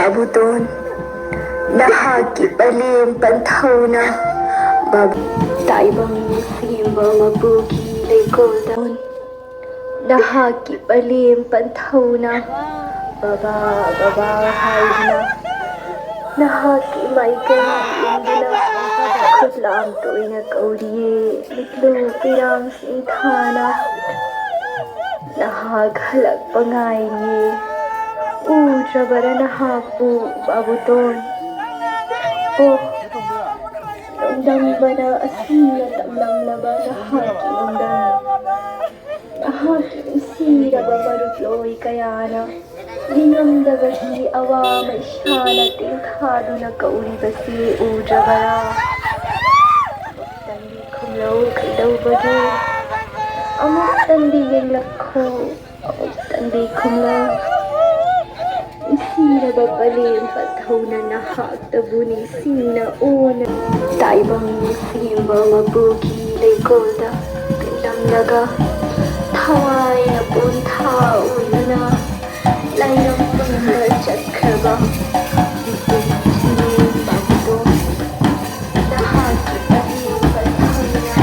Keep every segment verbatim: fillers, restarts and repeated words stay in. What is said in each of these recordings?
ꯕꯥꯕꯨꯇꯣꯟ, ꯅꯍꯥꯛꯀꯤ ꯄꯂꯦꯝ ꯄꯟꯊꯧꯅ ꯕꯥꯕꯨ ꯇꯥꯏꯕꯪ ꯁꯦꯝꯕ ꯃꯄꯨꯒꯤ ꯂꯩꯀꯣꯜꯗ ꯅꯍꯥꯛꯀꯤ ꯄꯂꯦꯝ ꯄꯟꯊꯧꯅ ꯕꯕꯥ, ꯕꯕꯥ ꯍꯥꯏꯗꯨꯅ ꯅꯍꯥꯛꯀꯤ ꯃꯥꯏꯀꯩ ꯏꯟꯗꯨꯅ ꯈꯨꯠꯂꯥꯝ ꯇꯣꯏꯅ ꯀꯧꯔꯤꯌꯦ꯫ ꯃꯤꯠꯂꯨ ꯄꯤꯔꯥꯡ ꯁꯤꯡꯊꯥꯅ ꯅꯍꯥꯛ ꯍꯜꯂꯛꯄ ꯉꯥꯏꯔꯤꯌꯦ꯫ ꯎꯗ꯭ꯔꯕꯔꯥ ꯅꯍꯥꯛꯄꯨ, ꯕꯥꯕꯨꯇꯣꯟ? ꯑꯣ, ꯅꯣꯡꯗꯝꯕꯅ ꯑꯁꯤꯅ ꯇꯝꯂꯝꯂꯕ ꯅꯍꯥꯛꯀꯤ ꯅꯣꯡꯗꯝ, ꯅꯍꯥꯛꯀꯤ ꯅꯨꯡꯁꯤꯔꯕ ꯃꯔꯨꯞꯂꯣꯏ ꯀꯌꯥꯅ ꯅꯤꯡꯉꯝꯗꯕꯒꯤ ꯑꯋꯥꯕ ꯏꯁꯥꯅ ꯇꯦꯡꯊꯥꯗꯨꯅ ꯀꯧꯔꯤꯕꯁꯤ ꯎꯗ꯭ꯔꯕꯔꯥ? ꯑꯃꯨꯛꯇꯪꯗꯤ ꯈꯨꯝꯂꯧ ꯀꯩꯗꯧꯕꯒꯦ? ꯑꯃꯨꯛꯇꯪꯗꯤ ꯌꯦꯡꯂꯛꯈꯣ, ꯑꯃꯨꯛꯇꯪꯗꯤ ꯈꯨꯝꯂꯧ꯫ ꯅꯨꯡꯁꯤꯔꯕ ꯄꯂꯦꯝ ꯄꯟꯊꯧꯅ ꯅꯍꯥꯛꯇꯕꯨ ꯅꯤꯡꯁꯤꯡꯅ ꯑꯣꯅ ꯇꯥꯏꯕꯪ ꯁꯦꯝꯕ ꯃꯄꯨꯒꯤ ꯂꯩꯀꯣꯜꯗ ꯇꯤꯜꯂꯝꯂꯒ ꯊꯋꯥꯏꯅ ꯄꯣꯟꯊꯥ ꯑꯣꯏꯗꯨꯅ ꯂꯥꯏꯔꯝ ꯄꯨꯝꯕ ꯆꯠꯈ꯭ꯔꯕ ꯃꯤꯀꯨꯞ ꯃꯤꯠꯌꯦꯡ ꯄꯥꯡꯊꯣꯛ ꯅꯍꯥꯛꯀꯤ ꯑꯔꯦꯝꯕ ꯊꯧꯅ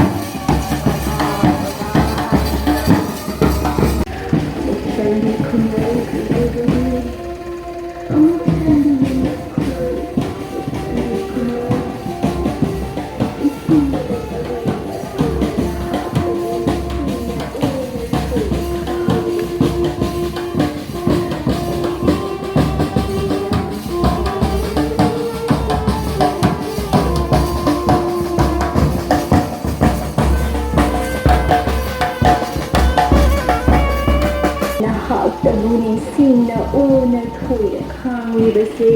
ꯅꯍꯥꯛꯇꯕꯨ ꯅꯤꯡꯁꯤꯡꯅ ꯑꯣꯅ ꯊꯣꯏꯅ ꯈꯥꯡꯂꯤꯕꯁꯦ꯫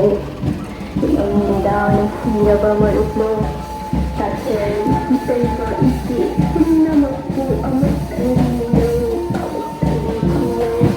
ꯑꯣ, ꯅꯪꯒꯤꯗ ꯅꯨꯡꯁꯤꯔꯕ ꯃꯔꯨꯞꯂꯣ, ꯇꯥꯆꯦꯜ, ꯏꯇꯩꯃ, ꯏꯆꯦ ꯄꯨꯝꯅꯃꯛꯄꯨ ꯑꯃꯨꯛꯇꯪꯗꯤ ꯅꯤꯡꯉꯝꯃꯤ, ꯑꯃꯨꯛꯇꯪꯗꯤ ꯈꯨꯝꯂꯝꯃꯤ꯫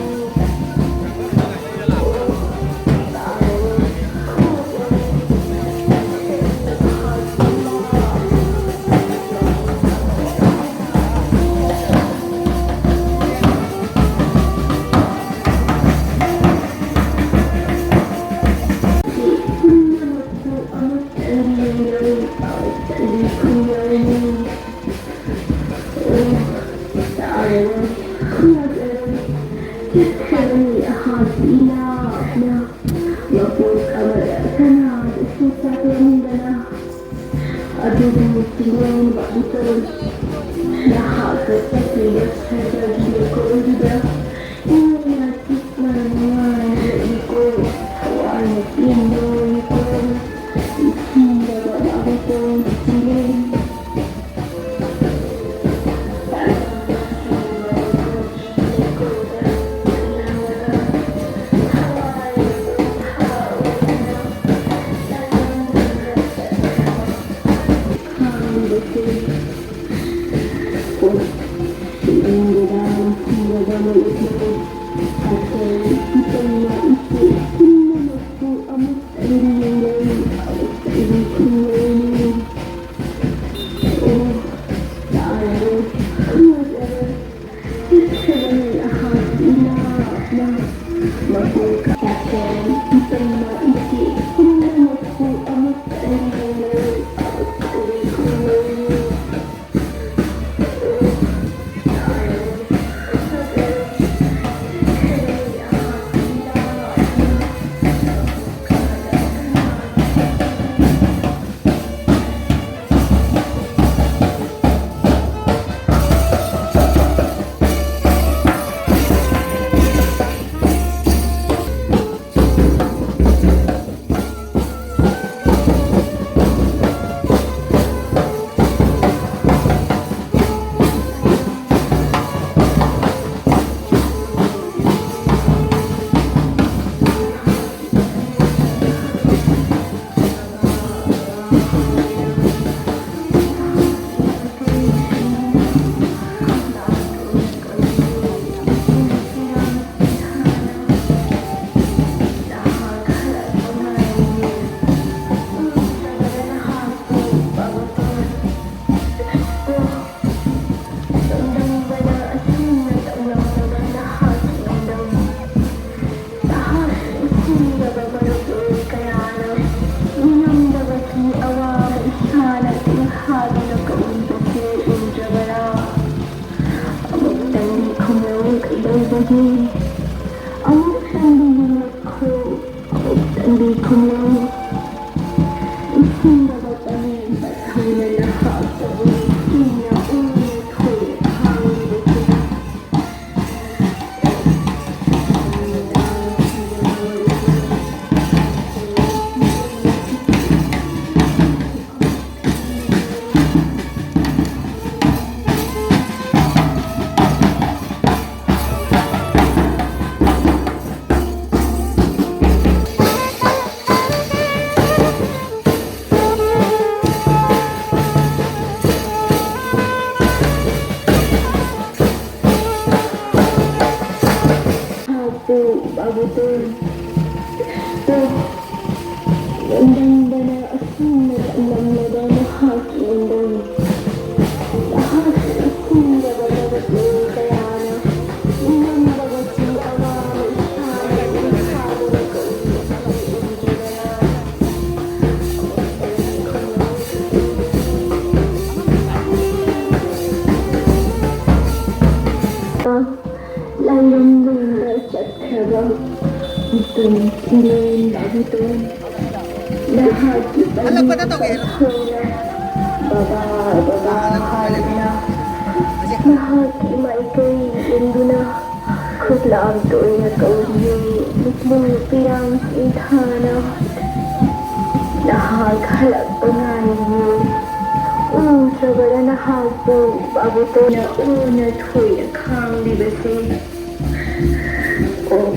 ꯆꯠꯈ꯭ꯔꯕꯅꯤ ꯑꯍꯥꯟꯕ ꯏꯅꯥꯛꯅ, ꯃꯄꯣꯛ ꯑꯃꯗ ꯀꯅꯥꯗꯁꯨ ꯆꯥꯛꯂꯝꯗꯅ꯫ ꯑꯗꯨꯕꯨ ꯆꯤꯡꯂꯦꯝꯕ ꯏꯇꯣꯟ, ꯅꯍꯥꯛꯀ ꯆꯠꯂꯤꯕ ꯁꯍꯔꯒꯤ ꯂꯩꯀꯣꯜꯗꯨꯗ ꯏꯪꯅ ꯆꯤꯛꯅ ꯅꯨꯡꯉꯥꯏꯅ ꯂꯩꯀꯣ, ꯊꯋꯥꯏꯅ ꯄꯦꯟꯕ ꯂꯩꯀꯣ, ꯅꯨꯡꯁꯤꯔꯕ ꯃꯥꯕꯨ ꯆꯤꯡꯂꯦꯝ꯫ ꯑꯃꯨꯛꯇꯪꯗꯤ ꯌꯦꯡꯂꯛꯈꯣ, ꯑꯃꯨꯛꯇꯪꯗꯤ ꯈꯨꯝꯂꯛꯎ꯫ ꯅꯤꯡꯁꯤꯡꯂꯕ ꯄꯥꯂꯦꯝ ꯄꯥꯊꯨꯡꯅ ꯅꯍꯥꯛꯇꯕꯨ ꯅꯤꯡꯁꯤꯡꯅ ꯎꯅ ꯊꯣꯏꯅ ꯈꯥꯡꯂꯤꯕꯁꯤꯅ꯫ ꯍꯥꯞꯄꯨ, ꯕꯥꯕꯨꯇꯣꯟ꯫ ꯑꯣ, ꯅꯣꯡꯗꯝꯕꯅ ꯑꯁꯨꯝꯅ ꯇꯝꯂꯝꯂꯕ ꯅꯍꯥꯛꯀꯤ ꯏꯔꯣꯜ꯫ ꯅꯍꯥꯛꯀꯤ ꯏꯁꯤꯡꯗꯕ ꯅꯨꯃꯤꯠꯂꯩ ꯀꯌꯥꯅ ꯅꯤꯡꯉꯝꯂꯕꯁꯨ ꯑꯋꯥꯕ ꯏꯁꯥꯅ ꯏꯁꯥꯕꯨ ꯀꯧꯏ꯫ ꯂꯥꯏꯔꯝꯂꯣꯝꯗ ꯆꯠꯈ꯭ꯔꯕ ꯃꯇꯝ ꯆꯤꯡꯂꯦꯟ ꯕꯥꯕꯨꯇꯣꯟ, ꯅꯍꯥꯛꯀꯤ ꯑꯅꯛꯄꯗ ꯇꯧꯒꯦ ꯍꯥꯏꯔꯣ꯫ ꯄꯥꯈꯪꯅ ꯕꯕꯥ, ꯕꯕꯥ ꯍꯥꯏꯗꯨꯅ ꯅꯍꯥꯛꯀꯤ ꯃꯥꯏꯀꯩ ꯏꯟꯗꯨꯅ ꯈꯨꯠꯂꯥꯝ ꯇꯣꯏꯅ ꯀꯧꯔꯤꯌꯦ, ꯃꯤꯠꯂꯨ ꯄꯤꯔꯥꯡ ꯁꯤꯡꯊꯥꯅ꯫ ꯅꯍꯥꯛ ꯍꯜꯂꯛꯄ ꯉꯥꯏꯔꯤꯌꯦ꯫ ꯎꯗ꯭ꯔꯕꯗ ꯅꯍꯥꯛꯄꯨ ꯕꯥꯕꯨꯇꯣꯟꯅ ꯎꯅ ꯊꯣꯏꯅ ꯈꯥꯡꯂꯤꯕꯁꯦ꯫ ꯑꯣ,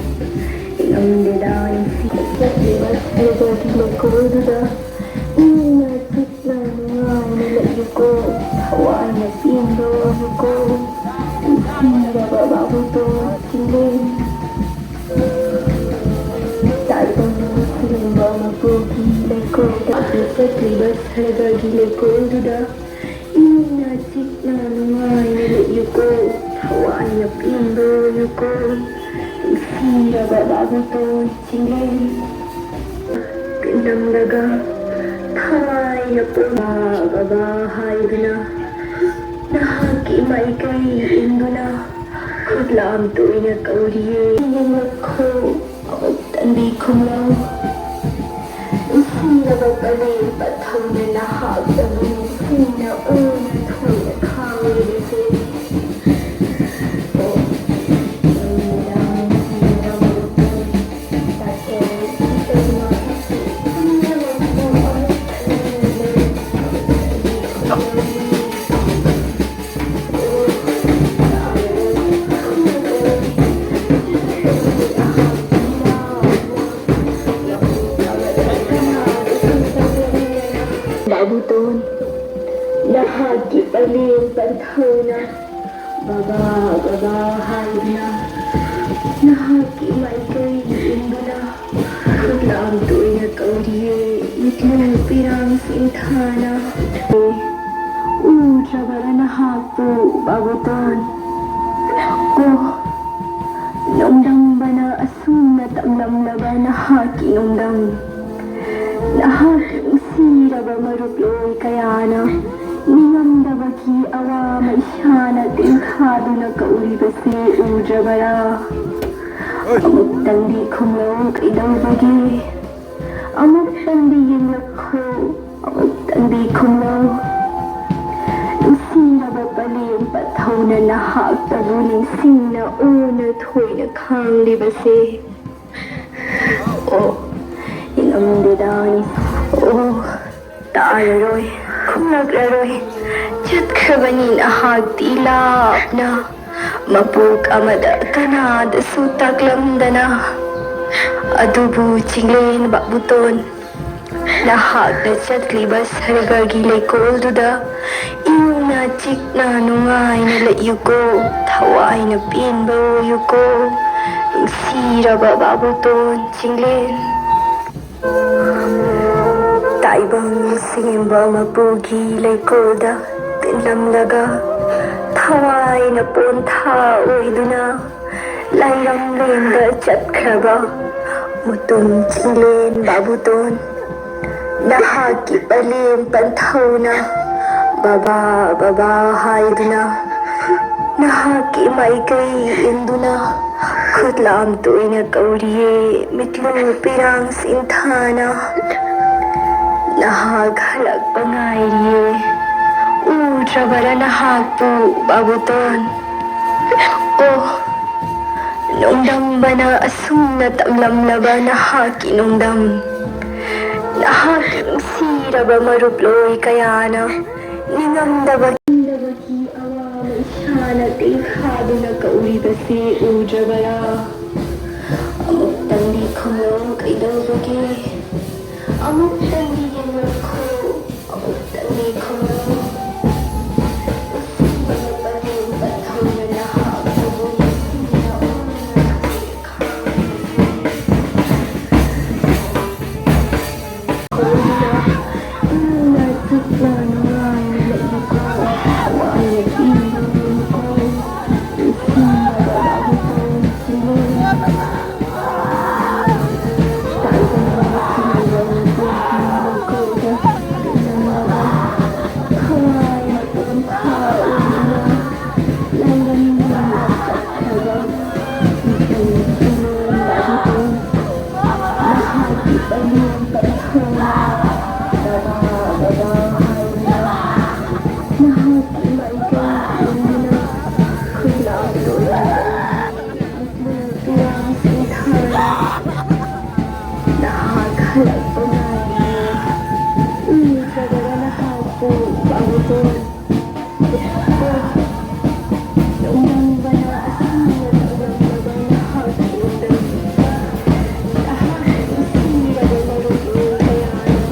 ꯉꯝꯗꯦꯗ ꯉꯁꯤ ꯆꯠꯂꯤꯕ ꯁꯔꯒꯒꯤ ꯂꯩꯀꯣꯜꯗꯨꯗ ꯏꯪꯅ ꯆꯤꯛꯅ ꯅꯨꯡꯉꯥꯏꯅ ꯂꯩꯌꯨꯀꯣ, ꯊꯋꯥꯏꯅ ꯄꯦꯟꯕ ꯑꯣꯏꯌꯨꯀꯣ, ꯅꯨꯡꯁꯤꯔꯕ ꯕꯥꯕꯨꯇꯣꯟ ꯆꯤꯡꯂꯦꯟ꯫ ꯇꯥꯏꯕꯪ ꯁꯤꯔꯦꯝꯕ ꯃꯄꯨꯒꯤ ꯂꯩꯀꯣꯜꯗ ꯆꯠꯂꯤꯕ ꯁꯔꯒꯒꯤ ꯂꯩꯀꯣꯜꯗꯨꯗ ꯏꯪꯅ ꯆꯤꯛꯅ ꯅꯨꯡꯉꯥꯏꯅ ꯂꯩꯌꯨꯀꯣ, ꯊꯋꯥꯏꯅ ꯄꯦꯟꯕ ꯑꯣꯏꯌꯨꯀꯣ, ꯅꯨꯡꯁꯤꯔꯕ ꯕꯥꯕꯨꯇꯣꯟ ꯆꯤꯡꯂꯦꯟ꯫ ꯅꯝꯂꯒ ꯊꯋꯥꯏꯅ ꯄꯨꯝꯕ ꯕꯕꯥ ꯍꯥꯏꯗꯨꯅ ꯅꯍꯥꯛꯀꯤ ꯃꯥꯏꯀꯩ ꯏꯟꯗꯨꯅ ꯂꯥꯝ ꯇꯣꯏꯅ ꯀꯧꯔꯤꯌꯦ, ꯌꯦꯡꯂꯛꯈꯣ, ꯑꯃꯨꯛꯇꯪꯗꯤ ꯈꯨꯝꯂꯧ꯫ ꯅꯨꯡꯁꯤꯔꯕ ꯄꯂꯦꯝ ꯄꯟꯊꯧꯅ ꯅꯍꯥꯛꯇꯕꯨ ꯅꯤꯡꯁꯤꯡꯅ ꯑꯣꯅ ꯊꯣꯏꯅ ꯈꯥꯡꯂꯤꯕꯁꯦ꯫ ꯑꯣ, ꯅꯨꯃꯤꯗꯥꯡ ꯅꯨꯡꯁꯤꯔꯕ ꯃꯇꯝ, ꯇꯥꯆꯧ ꯏꯇꯩꯃ, ꯈꯪꯅꯕ ꯈꯣꯡ ꯑꯃꯨꯛꯇꯪꯗꯤ ꯂꯩ꯫ ꯕꯥꯕꯨꯇꯣꯟ, ꯅꯍꯥꯛꯀꯤ ꯄꯂꯦꯝ ꯄꯟꯊꯧꯅ ꯕꯕꯥ, ꯕꯕꯥ ꯍꯥꯏꯗꯨꯅ ꯅꯍꯥꯛꯀꯤ ꯃꯥꯏꯀꯩ ꯏꯟꯗꯨꯅ ꯈꯨꯠꯂꯥꯝ ꯇꯣꯏꯅ ꯀꯧꯔꯤꯌꯦ, ꯃꯤꯠꯂꯨ ꯄꯤꯔꯥꯡ ꯆꯤꯡꯊꯥꯅ꯫ ꯎꯗ꯭ꯔꯕꯔꯥ ꯅꯍꯥꯛꯄꯨ, ꯕꯥꯕꯨꯇꯣꯟ? ꯑꯣ, ꯅꯣꯡꯗꯝꯕꯅ ꯑꯁꯨꯝꯅ ꯇꯝꯂꯝꯂꯕ ꯅꯍꯥꯛꯀꯤ ꯅꯣꯡꯗꯝ, ꯅꯍꯥꯛꯀꯤ ꯅꯨꯡꯁꯤꯔꯕ ꯃꯔꯨꯞꯂꯣꯏ ꯀꯌꯥꯅ ꯅꯤꯡꯉꯝꯗꯕꯒꯤ ꯑꯋꯥ ꯃꯩꯁꯥꯅ ꯇꯦꯡꯊꯥꯗꯨꯅ ꯀꯧꯔꯤꯕꯁꯤ ꯎꯗ꯭ꯔꯕꯔꯥ? ꯑꯃꯨꯛꯇꯪꯗꯤ ꯈꯨꯝꯂꯧ, ꯀꯩꯗꯧꯕꯒꯦ? ꯑꯃꯨꯛꯇꯪꯗꯤ ꯌꯦꯡꯂꯛꯈꯣ, ꯑꯃꯨꯛꯇꯪꯗꯤ ꯈꯨꯝꯂꯧ꯫ ꯅꯨꯡꯁꯤꯔꯕ ꯄꯂꯦꯝ ꯄꯟꯊꯧꯅ ꯅꯍꯥꯛꯇꯕꯨ ꯅꯤꯡꯁꯤꯡꯅ ꯑꯣꯅ ꯊꯣꯏꯅ ꯈꯥꯡꯂꯤꯕꯁꯦ꯫ ꯑꯣ, ꯌꯦꯡꯉꯝꯗꯦꯗ꯫ ꯑꯣ, ꯇꯥꯔꯔꯣꯏ, ꯈꯨꯝꯂꯛꯂꯔꯣꯏ꯫ ꯆꯠꯈ꯭ꯔꯕꯅꯤ ꯅꯍꯥꯛꯇꯤ ꯂꯥꯞꯅ, ꯃꯄꯣꯛ ꯑꯃꯗ ꯀꯅꯥꯗꯁꯨ ꯇꯥꯛꯂꯝꯗꯅ꯫ ꯑꯗꯨꯕꯨ ꯆꯤꯡꯂꯦꯟ ꯕꯥꯕꯨꯇꯣꯟ, ꯅꯍꯥꯛꯅ ꯆꯠꯂꯤꯕ ꯁꯔꯒꯒꯤ ꯂꯩꯀꯣꯜꯗꯨꯗ ꯏꯪꯅ ꯆꯤꯛꯅ ꯅꯨꯡꯉꯥꯏꯅ ꯂꯩꯌꯨꯀꯣ, ꯊꯋꯥꯏꯅ ꯄꯦꯟꯕ ꯑꯣꯏꯌꯨꯀꯣ, ꯅꯨꯡꯁꯤꯔꯕ ꯕꯥꯕꯨꯇꯣꯟ ꯆꯤꯡꯂꯦꯟ꯫ ꯇꯥꯏꯕꯪ ꯁꯦꯝꯕ ꯃꯄꯨꯒꯤ ꯂꯩꯀꯣꯜꯗ ꯇꯤꯟꯂꯝꯂꯒ, ꯊꯋꯥꯏꯅ ꯄꯣꯟꯊꯥ ꯑꯣꯏꯗꯨꯅ ꯂꯥꯏꯔꯝꯂꯦꯟꯗ ꯆꯠꯈ꯭ꯔꯕ ꯃꯨꯇꯨꯝ ꯆꯤꯡꯂꯦꯟ ꯕꯥꯕꯨꯇꯣꯟ, ꯅꯍꯥꯛꯀꯤ ꯄꯂꯦꯝ ꯄꯟꯊꯧꯅ ꯕꯕꯥ, ꯕꯕꯥ ꯍꯥꯏꯗꯨꯅ ꯅꯍꯥꯛꯀꯤ ꯃꯥꯏꯀꯩ ꯌꯦꯡꯗꯨꯅ ꯈꯨꯠ ꯂꯥꯝꯇꯣꯏꯅ ꯀꯧꯔꯤꯌꯦ, ꯃꯤꯠꯂꯨ ꯄꯤꯔꯥꯡ ꯁꯤꯟꯊꯥꯅ꯫ ꯅꯍꯥꯛ ꯍꯜꯂꯛꯄ ꯉꯥꯏꯔꯤꯌꯦ, ꯎꯗ꯭ꯔꯕꯔꯥ ꯅꯍꯥꯛꯄꯨ, ꯕꯥꯕꯨꯇꯣꯟ? ꯑꯣ, ꯅꯣꯡꯗꯝꯕꯅ ꯑꯁꯨꯝꯅ ꯇꯝꯂꯝꯂꯕ ꯅꯍꯥꯛꯀꯤ ꯅꯣꯡꯗꯝ, ꯅꯍꯥꯛꯀꯤ ꯅꯨꯡꯁꯤꯔꯕ ꯃꯔꯨꯞꯂꯣꯏ ꯀꯌꯥꯅ ꯅꯤꯡꯉꯝꯗꯕ ꯑꯋꯥꯕ ꯏꯁꯥꯅ ꯇꯦꯡꯊꯥꯗꯨꯅ ꯀꯧꯔꯤꯕꯁꯤ ꯎꯗ꯭ꯔꯕꯔꯥ? ꯑꯃꯨꯛꯇꯪꯗꯤ ꯈꯨꯝꯂꯣ, ꯀꯩꯗꯧꯕꯒꯦ? ꯑꯃꯨꯛꯇꯪꯗꯤ ꯌꯦꯡꯂꯛꯈꯣ, ꯑꯃꯨꯛꯇꯪꯗꯤ ꯈꯨꯝꯂꯣ꯫ ꯎꯁꯤꯟꯕꯅ ꯄꯔꯦꯡ ꯄꯠꯊꯧꯅ ꯅꯍꯥꯛꯄꯨ ꯅꯤꯡꯁꯤꯡꯗꯨꯅ ꯎꯔꯤꯕ ꯅꯍꯥꯛ ꯍꯜꯂꯛꯄ ꯉꯥꯏꯔꯤꯌꯦ꯫ ꯎꯗ꯭ꯔꯕꯔꯥ ꯅꯍꯥꯛꯄꯨ, ꯕꯥꯕꯨꯇꯣꯟ? ꯅꯣꯡꯗꯝꯕꯅ ꯑꯁꯨꯝꯅ ꯇꯧꯔꯝꯂꯕ ꯅꯍꯥꯛꯀꯤ ꯎꯗꯝ, ꯅꯍꯥꯛꯀꯤ ꯅꯨꯡꯁꯤꯔꯕ ꯃꯔꯨꯞ ꯀꯌꯥꯅ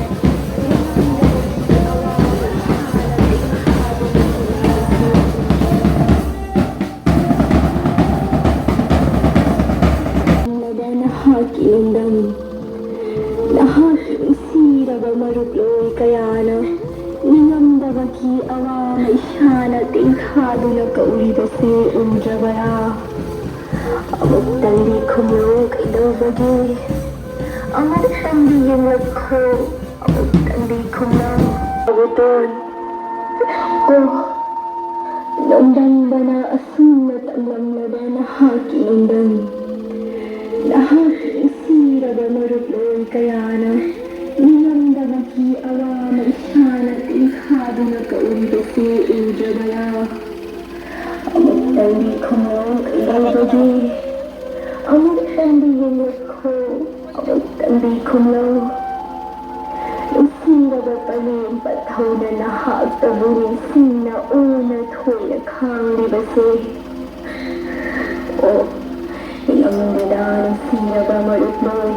ꯅꯤꯡꯉꯝꯗꯕꯒꯤ ꯑꯋꯥꯕ ꯏꯁꯥꯅ ꯇꯦꯡꯊꯥꯗꯨꯅ ꯎꯔꯤꯕꯁꯤ ꯅꯍꯥꯛꯀꯤ ꯅꯣꯡꯗꯝ, ꯅꯍꯥꯛꯀꯤ ꯅꯨꯡꯁꯤꯔꯕ ꯃꯔꯨꯞꯂꯣꯏ ꯀꯌꯥꯅ ꯅꯤꯡꯉꯝꯗꯕꯒꯤ ꯑꯋꯥꯕ ꯏꯁꯥꯅ ꯇꯦꯡꯊꯥꯗꯨꯅ ꯀꯧꯔꯤꯕꯁꯤ ꯎꯗ꯭ꯔꯕꯔꯥ? ꯑꯃꯨꯛꯇꯪꯗꯤ ꯈꯨꯝꯂꯣ, ꯀꯩꯗꯧꯕꯒꯦ? ꯑꯃꯨꯛꯇꯪꯗꯤ ꯌꯦꯡꯂꯛꯈꯣ, ꯑꯃꯨꯛꯇꯪꯗꯤ ꯈꯨꯝꯂꯣ꯫ ꯕꯥꯕꯨꯇꯣꯟ, ꯑꯣ, ꯅꯣꯡꯗꯝꯕꯅ ꯑꯁꯨꯝꯅ ꯇꯝꯂꯝꯂꯕ ꯅꯍꯥꯛꯀꯤ ꯅꯣꯡꯗꯝ, ꯅꯍꯥꯛꯀꯤ ꯅꯨꯡꯁꯤꯔꯕ ꯃꯔꯨꯞꯂꯣꯏ ꯀꯌꯥꯅ ꯅꯤꯡꯉꯝꯗꯕꯒꯤ ꯑꯋꯥ ꯃꯩꯁꯥꯅ ꯇꯤꯡꯈꯥꯗꯨꯅ ꯀꯧꯔꯤꯕꯁꯤ ꯎꯗ꯭ꯔꯕꯔꯥ? ꯑꯃꯨꯛꯇꯪꯗꯤ ꯈꯨꯝꯂꯧ ꯀꯩꯗꯧꯕꯒꯦ? ꯑꯃꯨꯛꯇꯪꯗꯤ ꯌꯦꯡꯂꯛꯈꯣ, ꯑꯃꯨꯛꯇꯪꯗꯤ ꯈꯨꯝꯂꯧ꯫ ꯅꯨꯡꯁꯤꯔꯕ ꯄꯂꯦꯝ ꯄꯟꯊꯧꯅ ꯅꯍꯥꯛꯇꯕꯨ ꯅꯤꯡꯁꯤꯡꯅ ꯎꯅ ꯊꯣꯏꯅ ꯈꯥꯡꯂꯤꯕꯁꯦ꯫ ꯑꯣ, ꯌꯦꯡꯂꯝꯂꯦꯗꯥ ꯅꯨꯡꯁꯤꯔꯕ ꯃꯔꯨꯞꯂꯣꯏ,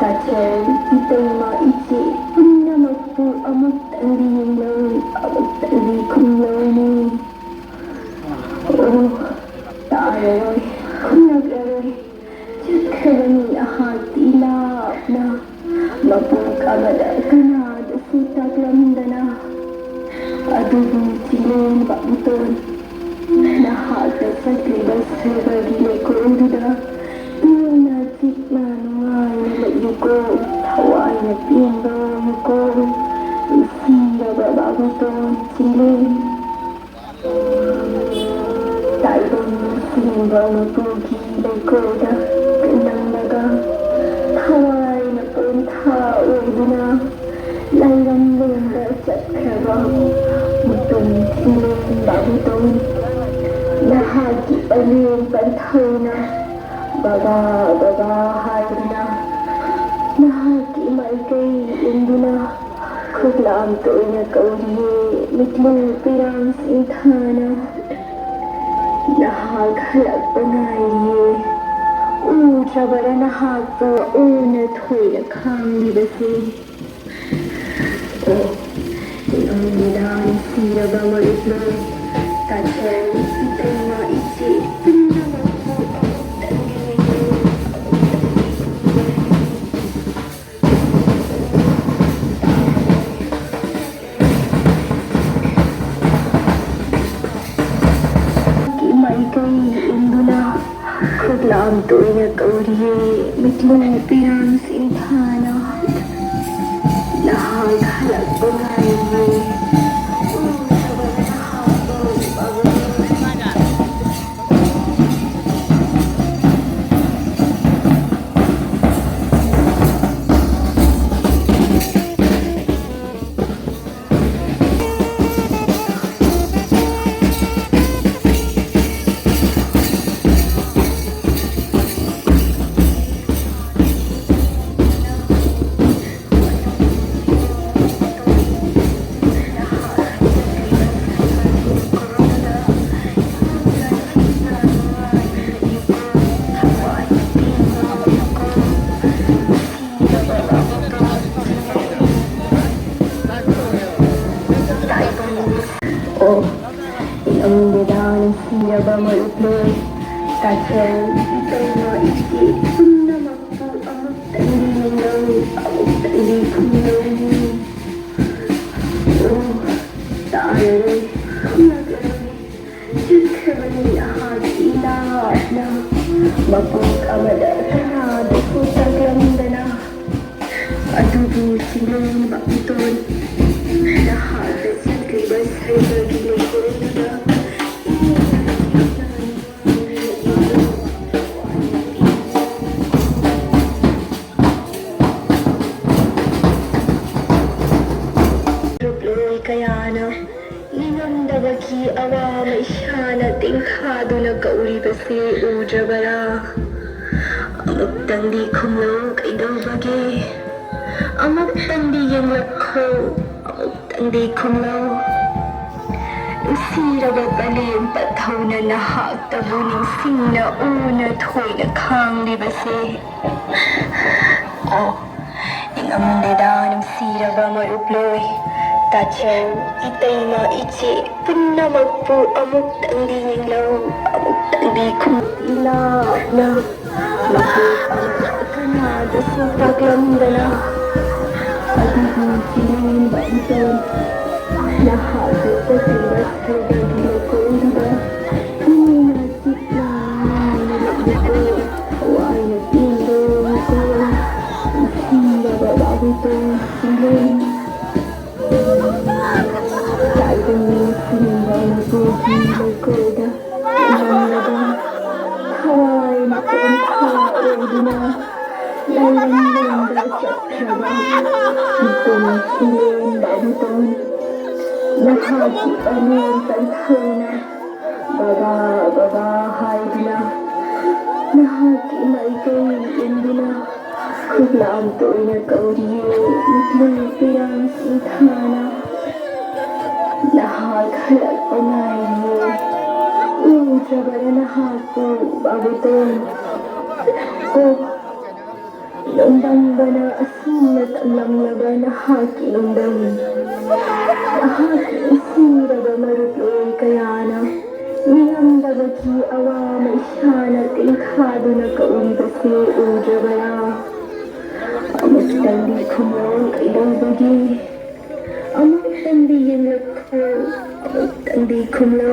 ꯇꯥꯆꯧ, ꯏꯇꯩꯃ, ꯏꯆꯦ ꯄꯨꯝꯅꯃꯛꯄꯨ ꯑꯃꯨꯛꯇꯪꯗꯤ ꯌꯦꯡꯂꯧ, ꯑꯃꯨꯛꯇꯪꯗꯤ ꯈꯨꯝꯂꯧꯅꯦ꯫ ꯑꯣ, ꯇꯥꯔꯔꯣꯏ, ꯈꯨꯝꯂꯛꯂꯔꯣꯏ꯫ ꯆꯠꯈ꯭ꯔꯕꯅꯤ ꯅꯍꯥꯛꯇꯤ ꯂꯥꯞꯅ, ꯃꯄꯣꯛ ꯑꯃꯗ ꯀꯅꯥꯗꯁꯨ ꯇꯥꯛꯂꯝꯗꯅ꯫ ꯑꯗꯨꯕꯨ ꯆꯤꯡꯂꯦꯟ ꯕꯥꯕꯨꯇꯣꯟ, ꯅꯍꯥꯛꯅ ꯆꯠꯂꯤꯕ ꯁꯔꯒꯒꯤ ꯂꯩꯀꯣꯜꯗꯨꯗ ꯏꯪꯅ ꯆꯤꯛꯅ ꯅꯨꯡꯉꯥꯏꯅ ꯂꯩꯌꯨꯀꯣ, ꯊꯋꯥꯏꯅ ꯄꯦꯟꯕ ꯑꯣꯏꯌꯨꯀꯣ, ꯅꯨꯡꯁꯤꯔꯕ ꯕꯥꯕꯨꯇꯣꯟ ꯆꯤꯡꯂꯦꯟ꯫ ꯇꯥꯏꯕꯪ ꯁꯤꯟꯕ ꯃꯄꯨꯒꯤ ꯂꯩꯀꯣꯜꯗ ꯅꯪꯂꯒ ꯊꯋꯥꯏꯅ ꯄꯣꯟꯊꯥ ꯑꯣꯏꯗꯨꯅ ꯂꯥꯏꯔꯝꯂꯦꯟꯗ ꯆꯠꯈ꯭ꯔꯕ ꯃꯇꯝ ꯊꯤꯡꯂꯦꯟ ꯕꯥꯕꯨꯇꯣꯟ, ꯅꯍꯥꯛꯀꯤ ꯄꯂꯦꯝ ꯄꯟꯊꯧꯅ ꯕꯕꯥ, ꯕꯕꯥ ꯍꯥꯏꯗꯨꯅ ꯅꯍꯥꯛꯀꯤ ꯃꯥꯏꯀꯩ ꯏꯟꯗꯨꯅ ꯈꯨꯠꯂꯥꯝ ꯇꯣꯏꯅ ꯀꯧꯔꯤꯌꯦ, ꯃꯤꯠꯂꯨ ꯄꯤꯔꯥꯡ ꯁꯤꯡꯊꯥꯅ ꯅꯍꯥꯛ ꯍꯜꯂꯛꯄ ꯉꯥꯏꯔꯤꯌꯦ꯫ ꯎꯗ꯭ꯔꯕꯔ ꯅꯍꯥꯛꯄꯨ ꯎꯅ ꯊꯣꯏꯅ ꯈꯥꯡꯂꯤꯕꯁꯦ? ꯑꯣ, ꯌꯦꯡꯂꯝꯂꯦꯗꯥ ꯅꯨꯡꯁꯤꯔꯕ ꯃꯔꯨꯞꯂꯣꯏ, ꯇꯥꯆꯧ, ꯏꯇꯩꯃ, ꯏꯆꯦ ꯄꯨꯝꯅꯃꯛꯄꯨ ꯑꯃꯨꯛꯇꯪꯗꯤ ꯌꯦꯡꯂꯨ꯫ ꯃꯥꯏꯀꯩ ꯏꯟꯗꯨꯅ ꯈꯨꯠꯂꯥꯝ ꯇꯣꯏꯅ ꯀꯧꯔꯤꯌꯦ, ꯃꯤꯠꯂꯨ ꯄꯤꯔꯥꯡ ꯁꯤꯡꯊꯥꯅ ꯅꯍꯥꯛ ꯍꯜꯂꯛꯄ ꯉꯥꯏꯔꯤꯌꯦ꯫ ꯎꯗ꯭ꯔꯕ ꯅꯍꯥꯛꯄꯨ ꯇꯥꯆꯧ, ꯏꯇꯩꯃ, ꯏꯆꯦ ꯄꯨꯝꯅꯃꯛꯄꯨ ꯑꯃꯨꯛꯇꯪꯗꯤ ꯌꯦꯡꯂꯧ, ꯑꯃꯨꯛꯇꯪꯗꯤ ꯈꯨꯝꯂꯧ꯫ ꯑꯣ, ꯇꯥꯔꯔꯣꯏ, ꯈꯨꯝꯂꯛꯂꯔꯣꯏ꯫ ꯆꯠꯈ꯭ꯔꯕꯅꯤ ꯅꯍꯥꯛꯀꯤ ꯂꯥꯞꯅ, ꯃꯄꯣꯛ ꯑꯃꯗ ꯀꯅꯥꯗꯁꯨ ꯇꯥꯛꯂꯝꯗꯅ꯫ ꯑꯗꯨꯕꯨ ꯆꯤꯡꯂꯦꯝꯕ ꯏꯇꯣꯟ, ꯅꯍꯥꯛꯅ ꯆꯠꯂꯤꯕ ꯁꯔꯒꯒꯤ ꯂꯩꯀꯣꯜꯗꯨꯗ ꯏꯃꯨꯡ ꯂꯨꯞꯂꯣꯏ ꯀꯌꯥꯅ ꯅꯤꯡꯉꯝꯗꯕꯒꯤ ꯑꯋꯥ ꯃꯩꯁꯥꯅ ꯇꯦꯡꯊꯥꯗꯨꯅ ꯀꯧꯔꯤꯕꯁꯤ ꯎꯗ꯭ꯔꯕꯔꯥ? ꯑꯃꯨꯛꯇꯪꯗꯤ ꯈꯨꯝꯂꯧ ꯀꯩꯗꯧꯕꯒꯦ? ꯑꯃꯨꯛꯇꯪꯗꯤ ꯌꯦꯡꯂꯛꯈꯣ, ꯑꯃꯨꯛꯇꯪꯗꯤ ꯈꯨꯝꯂꯧ꯫ ꯅꯨꯡꯁꯤꯔꯕ ꯄꯂꯦꯝ ꯄꯠꯊꯧꯅ ꯅꯍꯥꯛꯇꯕꯨ ꯅꯤꯡꯁꯤꯡꯅ ꯎꯅ ꯊꯣꯏꯅ ꯈꯥꯡꯂꯤꯕꯁꯦ꯫ ꯑꯣ, ꯅꯤꯡꯉꯝꯗꯦꯗ ꯅꯨꯡꯁꯤꯔꯕ ꯃꯔꯨꯞꯂꯣꯏ, ꯇꯥꯆꯧ, ꯏꯇꯩꯃ, ꯏꯆꯦ ꯄꯨꯝꯅꯃꯛꯄꯨ ꯑꯃꯨꯛꯇꯪꯗꯤ ꯌꯦꯡꯂꯧ, ꯑꯃꯨꯛꯇꯪꯗꯤ ꯈꯨꯝ ꯂꯥꯞꯅ꯫ ꯃꯄꯣꯛ ꯑꯃꯗ ꯀꯅꯥꯗꯁꯨ ꯇꯥꯛꯂꯝꯗꯅ꯫ ꯑꯗꯨꯕꯨ ꯆꯤꯡꯂꯦꯝꯕ ꯏꯇꯣꯟ, ꯅꯍꯥꯛꯀꯤ ꯆꯠꯈꯤꯕ ꯁꯔꯒꯒꯤ ꯂꯩꯀꯣꯜꯗꯨꯗ ꯏꯃꯨꯡꯅ ꯆꯤꯛ ꯂꯥꯎꯅ ꯂꯥꯎꯔꯤꯕꯗꯨ ꯊꯋꯥꯏꯅ ꯄꯦꯟꯗꯦꯀꯣ, ꯅꯨꯡꯁꯤꯔꯕ ꯕꯥꯕꯨꯇꯣꯟ ꯆꯤꯡꯂꯦꯝ꯫ ꯇꯥꯏꯕꯪ ꯅꯤꯡꯁꯤꯡꯕ ꯃꯄꯨꯒꯤ ꯂꯩꯀꯣꯜꯗ ꯅꯝꯂꯒ ꯊꯋꯥꯏꯅ ꯄꯣꯝꯊꯥ ꯑꯣꯏꯗꯨꯅ ꯂꯥꯏꯔꯝꯂꯣꯝꯗ ꯆꯠꯈ꯭ꯔꯕ ꯃꯄꯨ ꯆꯤꯡꯂꯦꯝꯕ ꯕꯥꯕꯨꯇꯣꯟ꯫ ꯅꯍꯥꯛꯀꯤ ꯄꯥꯡꯒꯜ ꯀꯟꯊꯧꯅ ꯕꯕꯥ, ꯕꯕꯥ ꯍꯥꯏꯗꯨꯅ ꯅꯍꯥꯛꯀꯤ ꯃꯥꯏꯀꯩ ꯏꯟꯗꯨꯅ ꯈꯨꯛꯂꯥꯝ ꯇꯣꯏꯅ ꯀꯧꯔꯤꯌꯦ, ꯃꯤꯠꯂꯨ ꯄꯤꯔꯥꯡ ꯁꯤꯡꯊꯥꯅ꯫ ꯅꯍꯥꯛ ꯍꯜꯂꯛꯄ ꯉꯥꯏꯔꯤꯌꯦ, ꯎꯗ꯭ꯔꯕꯅ ꯅꯍꯥꯛꯄꯨ, ꯕꯥꯕꯨꯇꯣꯟ꯫ ꯑꯣ, ꯅꯣꯡꯗꯝꯕꯅ ꯑꯁꯨꯝꯅ ꯇꯝꯂꯝꯂꯕ ꯅꯍꯥꯛꯀꯤ ꯅꯣꯡꯗꯝ, ꯅꯍꯥꯛꯀꯤ ꯅꯨꯡꯁꯤꯔꯕ ꯃꯔꯨꯞꯂꯣꯏ ꯀꯌꯥꯅ ꯃꯤꯉꯝꯗꯕꯒꯤ ꯑꯋꯥꯕ ꯏꯁꯥꯅ ꯇꯦꯡꯈꯥꯗꯨꯅ ꯀꯧꯔꯤꯕꯁꯦ ꯎꯗ꯭ꯔꯕꯔꯥ? ꯑꯃꯨꯛꯇꯪꯗꯤ ꯈꯨꯝꯂꯣ, ꯀꯩꯗꯧꯕꯒꯤ? ꯑꯃꯨꯛꯇꯪꯗꯤ ꯌꯦꯡꯂꯛꯈꯣ, ꯑꯃꯨꯛꯇꯪꯗꯤ ꯈꯨꯝꯂꯣ꯫